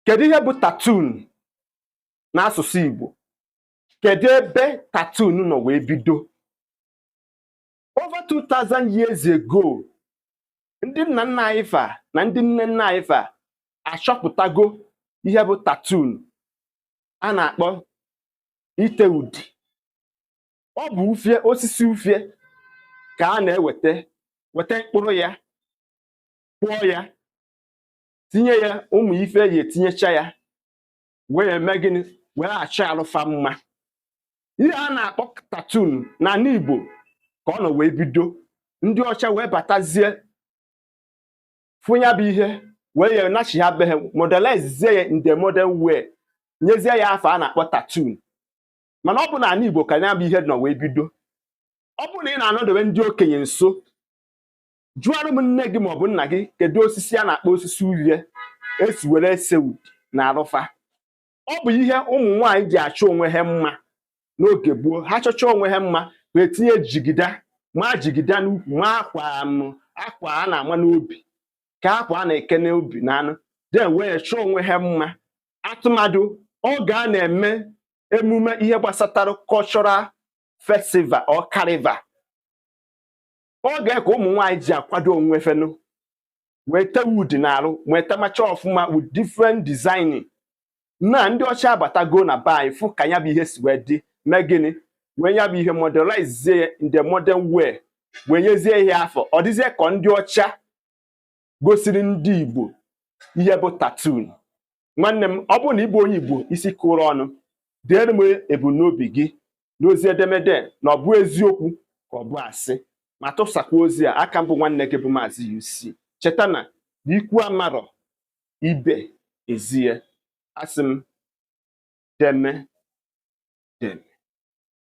Kedu ihe bụ tattoo n'asụsụ Igbo? Kedu ebe tattoo nọ wee bido? Over 2000 years ago, ndị nna nna anyị fa na ndị nne nna anyị fa achọpụtago ihe bụ tattoo a na-akpọ ite udi. Ọ bụ ufie, osisi ufie ka a na-eweta, weta mkpụrụ ya, kpụọ ya, tinye ya ụmụ ife eji etinyecha ya, wee eme gịnị? Wee achọ alụfa mma. Ihe a na-akpọ tattoo n'ala Igbo ka ọ nọ wee bido. Ndị ọcha wee batazie, fụ ya bụ ihe, wee ya nachi ha be ha, modernize ya in the modern way, nyezie ya afọ a na-akpọ tattoo. Mana ọ bụ n'ala Igbo ka ya bụ ihe nọ wee bido. Ọ bụrụ na ị na-anọdobe ndị okenye nso, jụọrọ m nne gị maọbụ nna gị, kedu osisi a na-akpọ osisi uhie esi were ese udi na arụfa? Ọ bụ ihe ụmụ nwaanyị ji achọ onwe ha mma n'oge gboo. Ha chọcha onwe ha mma, ha etinye jigida, ma jigida n'ukwu, ma akwa m akwa a na-ama n'obi, ka akwa a na-eke n'obi na anụ den, wee chọọ onwe ha mma. Atụmadụ oge a na-eme emume ihe gbasatara cultural festival or carnival, oge ka ụmụ nwaanyị ji akwado onwe fenụ, wee tewe udi n'arụ, wee temacha ọfụma with different designing. Na ndị ọcha abatago na be anyị, fụ ka ya bụ ihe si wee dị, mee gịnị? Wee ya bụ ihe modernize ya in the modern way, wee nyezie ihe afọ. Ọ dịzie ka ndị ọcha gosiri ndị Igbo ihe bụ tattoo. Nwanne m, ọ bụrụ na ị bụ onye Igbo isi kụrụ ọnụ, deere m ebumnobi gị n'ozi edemede, na ọ bụ eziokwu ka ọ bụ asị, ma tụsakwa ozi a. Aka mbụ, nwanne gị bụ Maazị UC. Cheta na ikwu amarọ ibe ezie. Asị m deme deme.